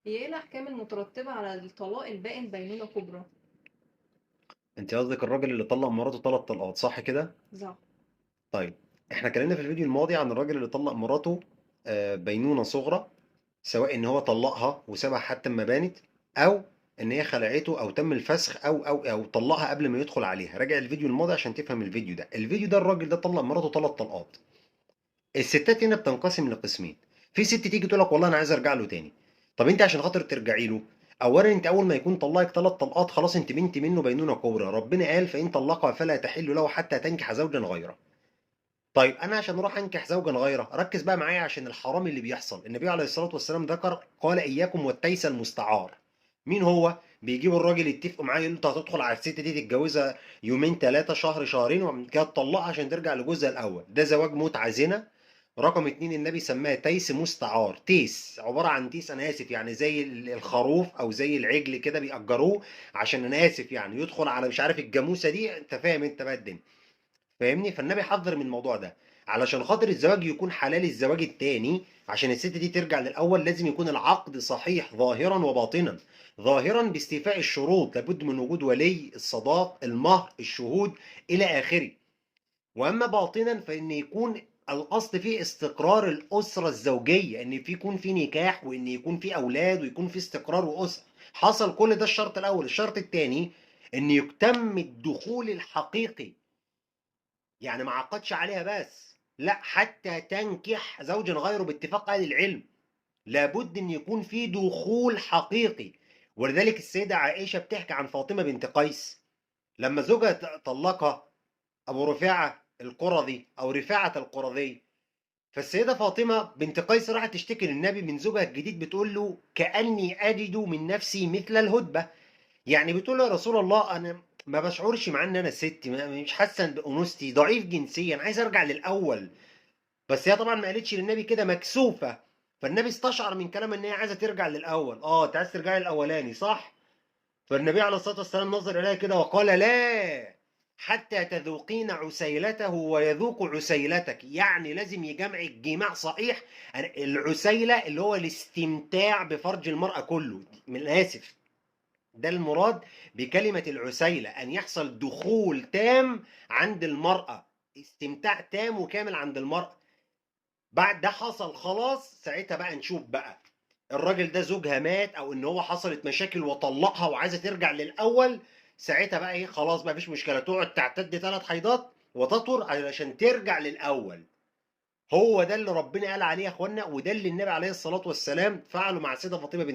هي ايه الأحكام المترتبة على الطلاق البائن بينونة كبرى؟ انت قصدك الراجل اللي طلق مراته 3 طلقات، صح كده؟ صح. طيب احنا اتكلمنا في الفيديو الماضي عن الراجل اللي طلق مراته بينونة صغرى، سواء ان هو طلقها وسابها حتى ما بانت، او ان هي خلعته او تم الفسخ او طلقها قبل ما يدخل عليها. راجع الفيديو الماضي عشان تفهم الفيديو ده. الفيديو ده الراجل ده طلق مراته 3 طلقات. الستات هنا بتنقسم لقسمين. في ست تيجي تقول لك والله انا عايز ارجع له تاني. طب انت عشان خاطر ترجعي له، اولا انت اول ما يكون طلقك 3 طلقات خلاص انت بنت منه بينونة كبرى. ربنا قال فان طلقها فلا تحل له حتى تنكح زوجا غيره. طيب انا عشان اروح انكح زوجا غيره، ركز بقى معايا عشان الحرام اللي بيحصل. النبي عليه الصلاة والسلام ذكر قال اياكم والتيس المستعار. مين هو؟ بيجيبوا الراجل يتفقوا معاه يقول له انت هتدخل على الست دي تتجوزها يومين 3 شهر شهرين وبعد كده تطلقها عشان ترجع لجوزها الاول. ده زواج متعه زنا. رقم 2 النبي سماه تيس مستعار. تيس عبارة عن تيس، انا اسف يعني زي الخروف او زي العجل كده بيأجروه عشان انا اسف يعني يدخل على مش عارف الجاموسة دي، انت فاهم انت بقى الدنيا، فاهمني؟ فالنبي حذر من الموضوع ده علشان خاطر الزواج يكون حلال. الزواج التاني عشان الست دي ترجع للاول لازم يكون العقد صحيح ظاهرا وباطنا. ظاهرا باستيفاء الشروط، لابد من وجود ولي، الصداق، المهر، الشهود الى اخره. واما باطنا فان يكون الاصل فيه استقرار الاسرة الزوجية، ان في يكون في نكاح وان يكون في اولاد ويكون في استقرار واسره. حصل كل ده الشرط الاول. الشرط الثاني ان يتم الدخول الحقيقي، يعني ما عقدش عليها بس، لا حتى تنكح زوجا غيره باتفاق اهل العلم. لابد ان يكون في دخول حقيقي. ولذلك السيدة عائشة بتحكي عن فاطمة بنت قيس لما زوجها طلقها ابو رفاعة القرظي او رفاعة القرظي، فالسيده فاطمة بنت قيس راحت تشتكي للنبي من زوجها الجديد، بتقول له كاني اجد من نفسي مثل الهدبه. يعني بتقول له يا رسول الله انا ما بشعرش مع ان انا ست، مش حاسه بانوثتي، ضعيف جنسيا، عايز ارجع للاول. بس هي طبعا ما قالتش للنبي كده، مكسوفه. فالنبي استشعر من كلامها ان هي عايزه ترجع للاول. انت عايز ترجعي للاولاني صح؟ فالنبي عليه الصلاة والسلام نظر اليها كده وقال لا حتى تذوقين عسيلته ويذوق عسيلتك. يعني لازم يجمع الجماع صحيح. العسيله اللي هو الاستمتاع بفرج المراة كله، من اسف ده المراد بكلمة العسيلة، أن يحصل دخول تام عند المرأة، استمتاع تام وكامل عند المرأة. بعد ده حصل خلاص، ساعتها بقى نشوف بقى الراجل ده زوجها مات أو إن هو حصلت مشاكل وطلقها وعايزة ترجع للأول، ساعتها بقى إيه خلاص بقى مفيش مشكلة، تقعد تعتد 3 حيضات وتطهر علشان ترجع للأول. هو ده اللي ربنا قال عليه يا إخوانا، وده اللي النبي عليه الصلاة والسلام فعله مع السيدة فاطمة بنت